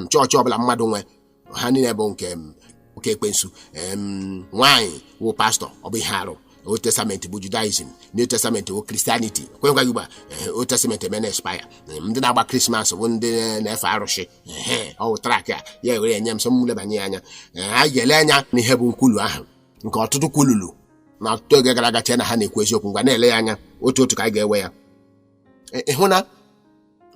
Chọọchị ọbụla mmadụ nwe, ha niile bụ nke m. Oke ekwensu nwaanyị wụ pastọ, ọ bụ ihe arụ. Old Testament bụ Judaism, New Testament bụ Christianity. Kwenkwa gị ugbu a, Old Testament eme na-expire. Ndị na-agba Krismas bụ ndị na-efe arụsị. Ehe, ọ wụ tract a ya were enye m sọ m lebanye ya anya. Anyị ga-ele anya n'ihe bụ nkwulu ahụ nke ọtụtụ kwululu na ọtụtụ oge gara aga, chee na ha na-ekwu eziokwu. Ngwa, na-ele ya anya otu otu ka anyị ga-ewe ya. Ị hụ na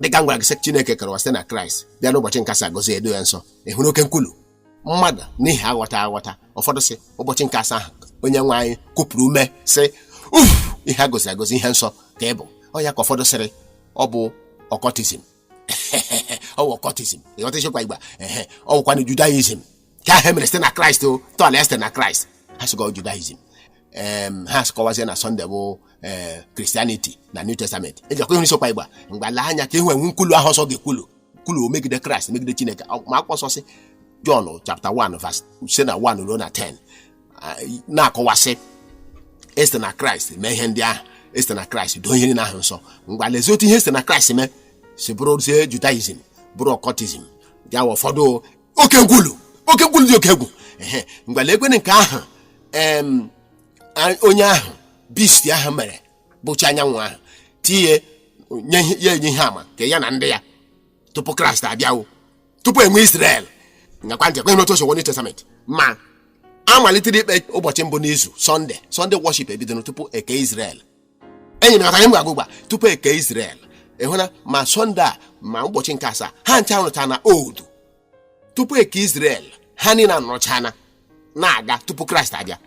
dịka m gwara gị sị Chineke kere ụwa site na Kraịst, bịa n'ụbọchị nke asaa gọzie, edo ya nsọ. Ị hụrụ oke nkwulu mmadụ n'ihi aghọta aghọta. Ụfọdụ sị ụbọchị nke asaa ahụ onye nwe anyị kupụrụ ume, sị uf, ihe a gozi agozi, ihe nsọ ka ị bụ. Ọ ya ka ụfọdụ sịrị ọ bụ occultism, ọ bụ occultism. Ịghọta isiokwu igba? Ehe, ọ bụkwanụ Judaism ka ahụ emere site na Kraịst, o tọala ya site na Kraịst. Ha sịkwa Judaism. Ha sịkọwazie na Sọnde bụ Christianity na New Testament. Eji akwa ịhụ isiokwu igba? Mgbe lee anya ka ịhụ enwe nkwulu ahụ ọsọ ga-ekwulu kwulu megide Kraịst, megide Chineke. Ma akwụkwọ nsọ sị, John chapter 1 verse site na 1 ruo na 10, na-akọwasị esite na Kraịst mee ihe ndị ahụ, esite na Kraịst doo ihe niile ahụ nsọ. Ngwa, lezie otu ihe esite na Kraịst mee si bụrụzie Judaism, bụrụ occultism ya wụ ụfọdụ oke nkwulu, oke nkwulu dị oke egwu. Ehe, ngwa, lekwene nke ahụ onye ahụ beast ahụ mere bụcha anyanwụ ahụ tinye nye ya, enye ihe ama ka ya na ndị ya tupu Kraịst abịawo, tupu enwe Israel. Ngakwa ntị, ekweghị n'otu o si New Testament ma a malitere ikpe ụbọchị mbụ n'izu, Sọnde. Sọnde worship ebidoro tupu eke Israel. Enyi m, ghọtara m ga-agụ ugbu a? Tupu eke Israel. Ị hụ na ma Sọnde a ma ụbọchị nke asaa, ha ncha rụcha na old tupu eke Israel. Ha niile anọchana na-aga tupu Kraịst abịa.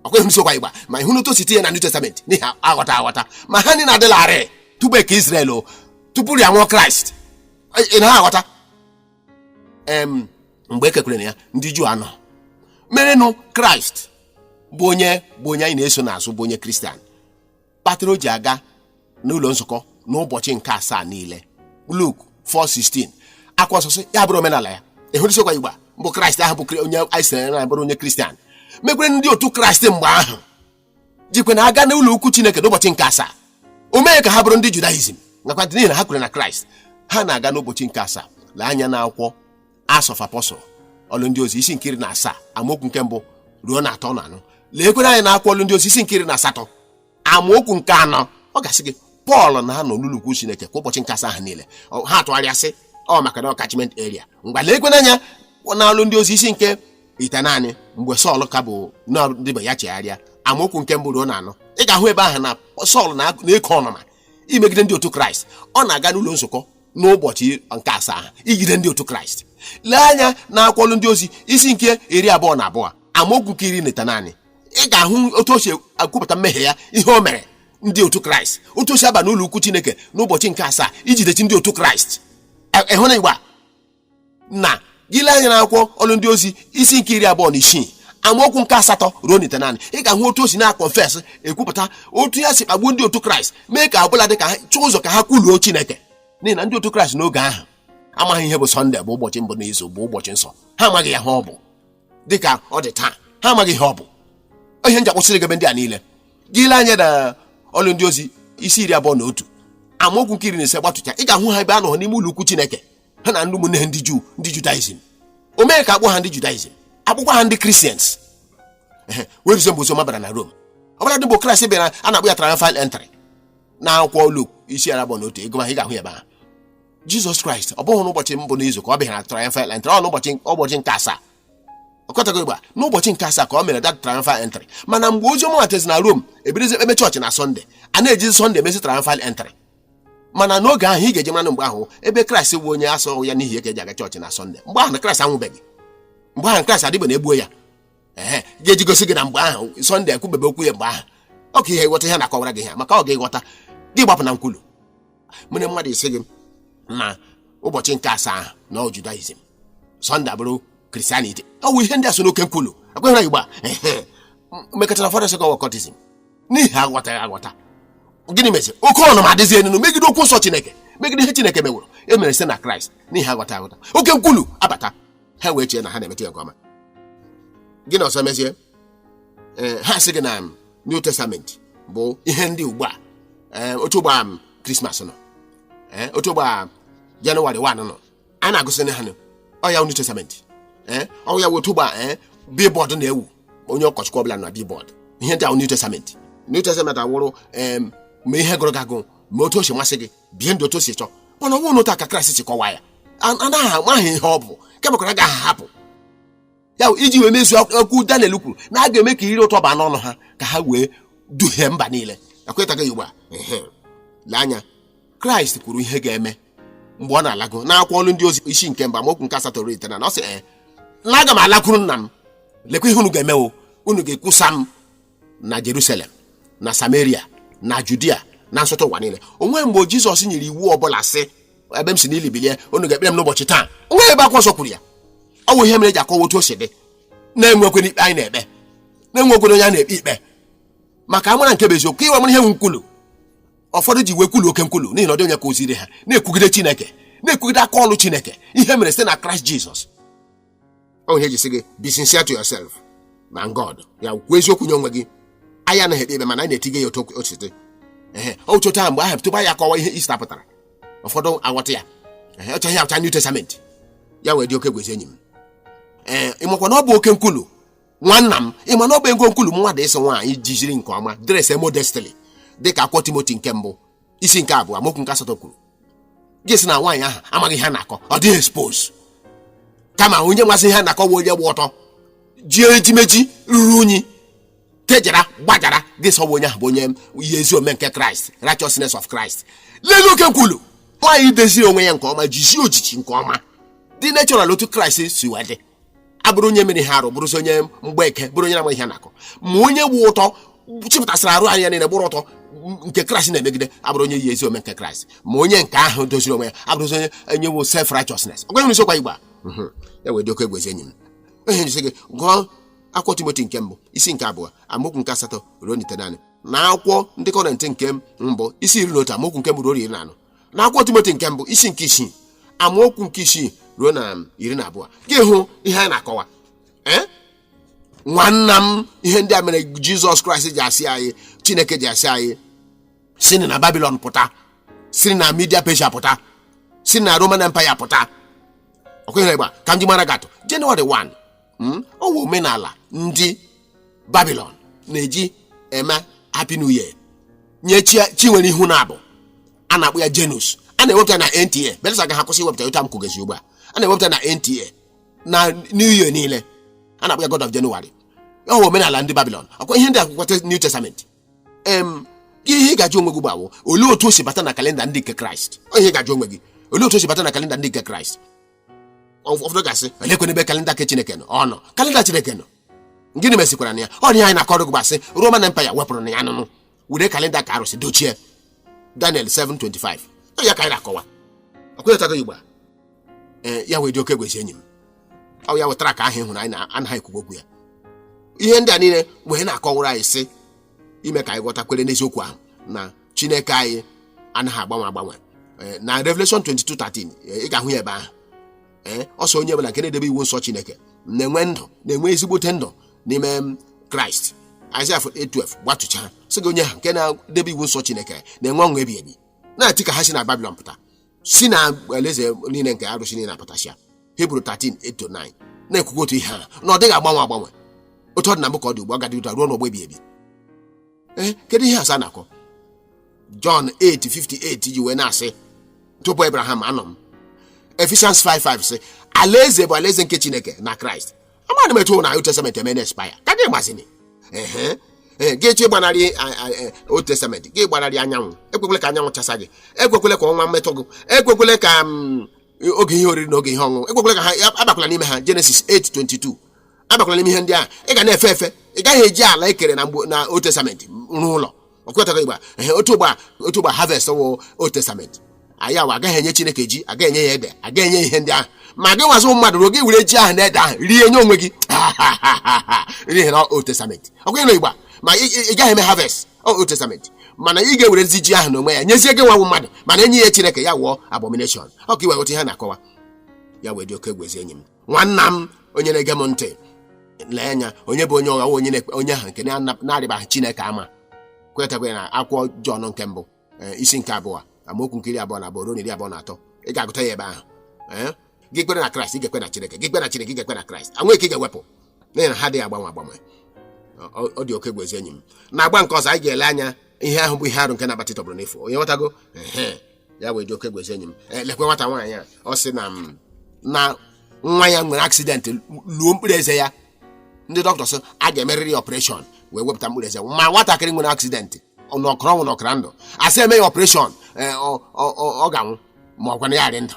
Ọkweghị m sokwa igba ma ịhụ n'otu o si tinye na New Testament n'ihi aghọta aghọta. Ma ha niile adịlarị tupu eke Israel, o tupu ya nwụọ Kraịst. Ị na-aghọta? Mgbe e kekwere na ya ndị Juu anọ merenụ, Kraịst bụ onye anyị na-eso n'azụ, bụ onye Kristian, kpatara o ji aga n'ụlọ nzukọ n'ụbọchị nke asaa niile. Luk 4:16, akwa ọsọsọ ya bụrụ omenala ya. Ịhụrịsịkwa igba mbụ Kraịst ahụ bụ onye anyị sịrị na bụrụ onye Kristian, mekwere ndị otu Kraịst mgbe ahụ jikwe na aga n'ụlọ ukwu Chineke n'ụbọchị nke asaa. O mee ka ha bụrụ ndị Judaism nakwa n'ihi na ha kwere na Kraịst, ha na-aga n'ụbọchị nke asaa. Lee anya n'akwụkwọ Acts of Apostle, Ọlụ Ndị Ozi, isi nke 17, amaokwu nke mbụ ruo na atọ na anọ. Leekwere anyị n'akwụkwọ Ọlụ Ndị Ozi, isi nke 18, amaokwu nke anọ. Ọ ga-asị gị Pọl na-anọ n'ụlọ ukwu Chineke kwa ụbọchị nke asaa ahụ niile. Ha atụgharịa sị ọ maka na ọ catchment area. Ngwa, leekwere anya n'Ọlụ Ndị Ozi, isi nke 9, mgbe Sọl ka bụ na-adịbe ya chegharịa, amaokwu nke mbụ ruo na anọ. Ị ga-ahụ ebe ahụ na Sọl na-eke ọnụma imegide ndị otu Kraịst. Ọ na-aga n'ụlọ nzukọ n'ụbọchị nke asaa ahụ ijide ndị otu Kraịst. Lee anya na akwụkwọ Ọlụ Ndị Ozi, isi nke 22, amaokwu nke 19. Ị ga-ahụ otu o si akwupụta mmehie ya, ihe o mere ndị otu Kraịst, otu o si aba n'ụlọ ukwu Chineke n'ụbọchị nke asaa ijidechi ndị otu Kraịst. Ịhụ na igba na gị lee anya n'akwụkwọ Ọlụ Ndị Ozi, isi nke 26, amaokwu nke asatọ ruo na 9, ị ga-ahụ otu o si na-aconfess, ekwupụta otu ya si kpagbuo ndị otu Kraịst, mee ka ọbụla dị ka ha chọọ ụzọ ka ha kwuluo Chineke, n'ihi na ndị otu Kraịst n'oge ahụ amaghị ihe bụ Sọnde, bụ ụbọchị mbụ n'izu, bụ ụbọchị nsọ. Ha amaghị ya ha ọ bụ dịka ọ dị taa. Ha amaghị ihe ọ bụ. Ihe nji akwụsịrị gị ebe ndị a niile, gị lee anya na Ọlụ Ndị Ozi, isi 21, amaokwu nke 15 gbatụcha, ị ga-ahụ ha ebe a nọ n'ime ụlọ ukwu Chineke, ha na ndị ụmụnne ha ndị Juu, ndị Judaism. O mee ka akpọ ha ndị Judaism, akpụkwa ha ndị Christians. Ehe, wee ruzie mgbe oziọma bara na Rome, ọbụla dị mgbe Kraịst bịara, a na-akpọ ya triumphal entry. Na akwụkwọ Luk, isi 21, ego ahụ ị ga-ahụ ya ebe ahụ. Jizọs Kraịst, ọ bụghị n'ụbọchị mbụ n'izu ka ọ bịara triumphal entry, ọ n'ụbọchị ụbọchị nke asaa. Ọkọtago igba n'ụbọchị nke asaa ka ọ mere that triumphal entry. Mana mgbe oziọma matezi na Rome, ebidozi ekpeme chọọchị na Sọnde, a na-ejizi Sọnde emezi triumphal entry. Mana n'oge ahụ ị ga-eji mara mgbe ahụ ebe Kraịst bụ onye asọ ya n'ihi ya ka eji aga chọọchị na Sọnde. Mgbe ahụ na Kraịst anwụbeghị, mgbe ahụ Kraịst adịbe na egbuo ya. Ehe, ga-eji gosi gị na mgbe ahụ Sọnde ekwubebe okwu ya mgbe ahụ. Ọ ka ihe ịghọta ihe na-akọwara gị ha, maka ọ ga-ịghọta gị gbapụ na nkwulu mere mmadụ isi gị na ụbọchị nke asaa ahụ na ọ Judaism, Sọnde abụrụ Christianity. Ọ bụ ihe ndị a so n'oke nkwulu akweghị na Igbo a. Ehe, mekọtara ụfọdụ sị occultism n'ihi aghọtaghị aghọta. Gịnị meziri oke ọnụma adịzi enu megide okwu nsọ Chineke, megide ihe Chineke meworo e mere site na Kraịst? N'ihi aghọta aghọta, oke nkwulu abata, ha wee chee na ha na-emeta ya nke ọma. Gịnị ọzọ mezie? Ee, ha sị gị na New Testament bụ ihe ndị ugbu a. Ee, otu ugbu a Krismas nọ, ee, otu ugbu a Jenụwarị 1 nọ, a na-agụsị ha nụ, ọ ya New Testament. Ee, ọ ya wụ otu ugbu a, ee, Billboard na-ewu, onye ụkọchukwu ọbụla na billboard. Ihe ndị ahụ New Testament, New Testament awụrụ ma ihe gụrụ gị agụ, ma otu o si masị gị bie ndụ, otu o si chọọ. Mana ọ bụrụ n'otu a ka Kraịst si kọwaa ya, anaghị amaghị ihe ọ bụ kemgbe a gaghị ahapụ ya bụ iji wee mezuo okwu Daniel kwuru na a ga-eme ka iri ụtọ baa n'ọnụ ha, ka ha wee duhie mba niile. Ekwetaghị ugbu a. Ehe. Lee anya, Kraịst kwuru ihe ga-eme mgbe ọ na-alago n'akwụkwọ Ọlụ Ndị Ozi, isi nke mbụ, amaokwu nke 8 ruo 9. Ọ sị, ee, na aga m alakwuru nna m. Lekwa ihe unu ga-emewo: unu ga-ekwusa m na Jerusalem, na Samaria, na Judia, na nsọtụ ụwa niile. Onwe mgbe Jizọs nyere iwu ọbụla sị, ebe m si n'ili bilie, unu ga-ekpere m n'ụbọchị taa. Onwe ebe akwụkwọ nsọ kwuru ya. Ọ bụ ihe mere eji akọwa otu o si dị, na-enwekwana ikpe anyị na-ekpe, na-enwekwana onye a na-ekpe ikpe, maka amara nke bụ eziokwu, ka ịwa mara ihe nwu nkwulu. Ụfọdụ ji wee kwulu oke nkwulu n'ihi na ọ dị onye kụziri ha, na-ekwugide Chineke, na-ekwugide aka ọlụ Chineke, ihe mere site na Kraịst Jizọs. Ọ ihe eji sị gị, be sincere to yourself na God. Ya kwuo eziokwu nye onwe gị. Anyị anaghị ekpe ikpe, mana anyị na-etige ya otu o si dị. Ehe, otu taa mgbe ahụ, tupu anyị akọwa ihe Ista pụtara, ụfọdụ aghọta ya. Ehe, ọcha ihe acha New Testament ya wee dị oke egwezi. Enyi m, ee, ịmakwa na ọ bụ oke nkwulu? Nwanna m, ịma na ọ bụ ego nkwulu mmadụ ịsị nwaanyị jijiri nke ọma, dress modestly, dịka akwụkwọ Timoti nke mbụ, isi nke 2, amaokwu nke 8 kwuru? Gị sị na nwaanyị ahụ amaghị ihe a na-akọ, ọ dịghị expose, kama onye masị ihe a na-akọ bụ onye gba ọtọ, ji ejimeji ruru unyi, tejara gbajara. Gị sọ bụ onye ahụ bụ onye ihe ezi omume nke Kraịst, righteousness of Christ. Lelee oke nkwulu. Nwaanyị deziri onwe ya nke ọma, jizie ojiji nke ọma, dị natural, otu Kraịst si wee dị, abụrụ onye mere ihe arụ, bụrụzi onye mgbeke, bụrụ onye na-amaghị ihe a na-akọ. Ma onye gba ụtọ, chịpụtasịrị arụ anya niile, gbụrụ ọtọ, nke Kraịst na-emegide, abụrụ onye yi ezi ome nke Kraịst. Ma onye nke ahụ doziri onwe ya abụrụzi onye enyewo self righteousness. Ọgwa isiokwu igba ya wee dị oke egwezi. Enyi m, ihe njisi gị gụọ akwụkwọ Timoti nke mbụ, isi nke 2, amaokwu nke 8 ruo 9, na akwụkwọ Ndị Kọrịntị nke mbụ, isi 11, amaokwu nke 1 ruo 14, na akwụkwọ Timoti nke mbụ, isi nke 6, amaokwu nke 6 ruo na 12, gị hụ ihe a na-akọwa. Ee, nwanna m, ihe ndị a mere Jizọs Kraịst ji asị anyị, Chineke ji asị anyị, si na Babilọn pụta, si na Media Persia pụta, si na Roman Empire pụta. Ọkwenyere gba ka m ji mara gị atụ. Jenụwarị 1, ọ wụ omenala ndị Babilọn na-eji eme Happy New Year nye chi chi nwere ihu na abụ a na-akpọ ya Janus. A na-ewepụta na NTA belụsọ ga ha kwụsị iwepụta otu m kwugezi ugbu a. A na-ewepụta na NTA na New Year niile. A na-akpọ ya God of January. Ọ wụ omenala ndị Babilọn. Ọkwa ihe ndị akwụkwọ New Testament. Ihe ị ga-ajụ onwe gị gbawo, olee otu o si bata na kalenda ndị nke Kraịst? Ọ ihe ị ga-ajụ onwe gị, olee otu o si bata na kalenda ndị nke Kraịst? Ụfọdụ ga-asị, elekwana ebe kalenda nke Chineke nọ? Ọ nọ kalenda Chineke nọ. Gịnị mesikwara na ya? Ọ dị anyị na-akọrọ gị gbasị Roman Empire wepụrụ na ya nụnụ, were kalenda ka arụsị dochie Daniel 7:25. Ọ ya ka anyị na-akọwa. Ọkwenyetago igbo a? Ee, ya wee dị oke egwezi. Enyi m, ọ ya wetara ka ahụ ịhụrụ anyị na-anaghị ekwukwu okwu ya. Ihe ndị a niile wee na-akọwara anyị sị ime ka anyị ghọta, kwere n'eziokwu ahụ na Chineke anyị anaghị agbanwe agbanwe. Ee, na Revelation 22:13, ị ga-ahụ ya ebe ahụ. Ee, ọsọ onye ọbụla nke na-edebe iwu nsọ Chineke na-enwe ndụ, na-enwe ezigbote ndụ n'ime Kraịst. Isaiah 8:12 gbatụcha sị gị, onye ha nke na-edebe iwu nsọ Chineke na-enwe ọṅụ ebi ebi. Na-eti ka ha si na Babilọn pụta, si na alaeze niile nke arụsị niile apụtasịa. Hibru 13:8-9 na-ekwukwa otu ihe a, na ọ dịghị agbanwe agbanwe. Otu ọ dị na mbụ ka ọ dị ugbu a, gadị ụtọ ruo n'ọgbọ ebi ebi. Ee, kedu ihe asa na-akọ? John 8:58 ji wee na-asị, tupu Abraham anọ m. Ephesians 5:5 sị, alaeze bụ alaeze nke Chineke na Kraịst. Amadị m etu na Old Testament eme na-expire ka gị gbazini. Ehe, ee, gị chọ ịgbanarị Old Testament, gị gbanarị anyanwụ. Ekwekwele ka anyanwụ chasa gị, ekwekwele ka ọnwa mmetọ gị, ekwekwele ka oge ihe oriri na oge ihe ọṅụṅụ, ekwekwele ka ha abakwala n'ime ha. Genesis 8:22. Abakwala n'ime ihe ndị ahụ. Ị ga na-efe efe, ị gaghị eji ala ekere na mgbe na Old Testament rụọ ụlọ. Ọkwetaghị igba. Ehe, otu ụgba harvest wụ Old Testament. Anyị awa agaghị enye Chineke ji, agaghị enye ya ede, agaghị enye ya ihe ndị ahụ. Ma gị nwazụ mmadụ ruo gị were ji ahụ na ede ahụ rie nye onwe gị, n'ihi na Old Testament. Ọkwa ịnụ igba ma ị gaghị eme harvest Old Testament, mana ị ga-ewerezi ji ahụ n'onwe ya nyezie gị nwanwụ mmadụ, mana enye ya Chineke, ya wụọ abomination. Ọ ka iwe ghọta ihe a na-akọwa. Ya wee dị oke egwezi. Enyi m, nwanna m, onye na-ege m ntị, lee anya, onye bụ onye ụgha? Onye onye ahụ nke na-arịbaghị Chineke ama. Kwetakwa na akwụkwọ Jọn nke mbụ, isi nke 2, amaokwu nke 22 ruo na 23, ị ga-agụta ya ebe ahụ. Ee, gị kwere na Kraịst, ị ga-ekwe na Chineke. Gị kwe na Chineke, ị ga-ekwe na Kraịst. Anwe ike ị ga-ewepụ. N'ihi na ha adịghị agbanwe agbanwe. Ọ dị oke egwu, ezi enyi m. Na agba nke ọzọ, anyị ga-ele anya ihe ahụ bụ ihe arụ nke na-akpata ịtọgbọrọ n'efu. Onye nwetago ehe ya wee dị oke egwu, ezi enyi m. Lekwe nwata nwaanyị a, ọ sị na m na nwa ya nwere accident, luo mkpụrụ eze ya. Ndị dọkịta sị a ga-emerịrị ya operation wee wepụta mkpụrụ eze. Ma nwatakịrị nwere accident n'ọkọrọ ọnwụ n'ọkara ndụ, asị eme ya operation, ọ ga-anwụ ma ọ kwana ya arị ndụ.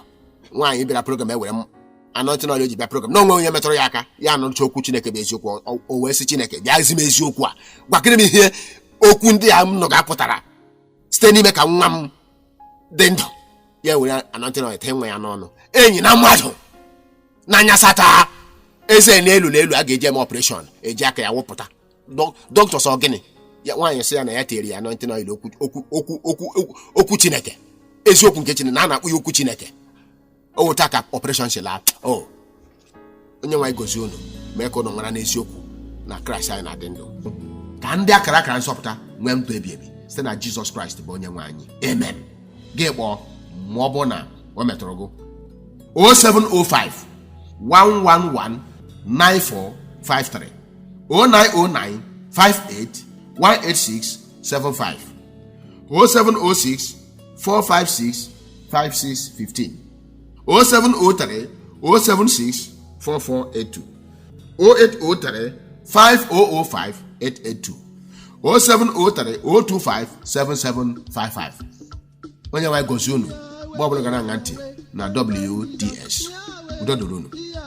Nwaanyị bịara program, ewere m anointing oil o ji bịa program na onwe onye metụrụ ya aka, ya nụrụcha okwu Chineke bụ eziokwu. O wee sị, "Chineke, bịa zi m eziokwu a, gwakịrị m ihe okwu ndị a m nọ ga-apụtara site n'ime ka nwa m dị ndụ." Ya were anointing oil tee nwa ya n'ọnụ. Enyi na mmadụ n'anya sata eze n'elu n'elu, a ga-eji eme operation, eji aka ya wụpụta. Dọkịta sọ gịnị? Ya nwaanyị sị ya na ya tere ya anointing oil, okwu okwu okwu okwu okwu okwu Chineke, eziokwu nke Chineke na a na-akpọ ya okwu Chineke. O weta ka operation si laa. O onye nwaanyị gozie unu, mee ka unu mara n'eziokwu na Kraịst anyị na-adị ndụ, ka ndị akara akara nsọpụta nwee ndụ ebi ebi site na Jizọs Kraịst bụ onye nwe anyị. Amen. Gị kpọọ ma ọ bụ na o metụrụ gị: 0705 111 9453, 0909 58 186 75, 0706 456 5615, 0703 076 4482, 0803 5005 882, 0703 025 7755. Onye nwe anyị gozie unu mgbe ọbụla gara aṅa ntị na WTS. Udo dịrị unu. Yahweh.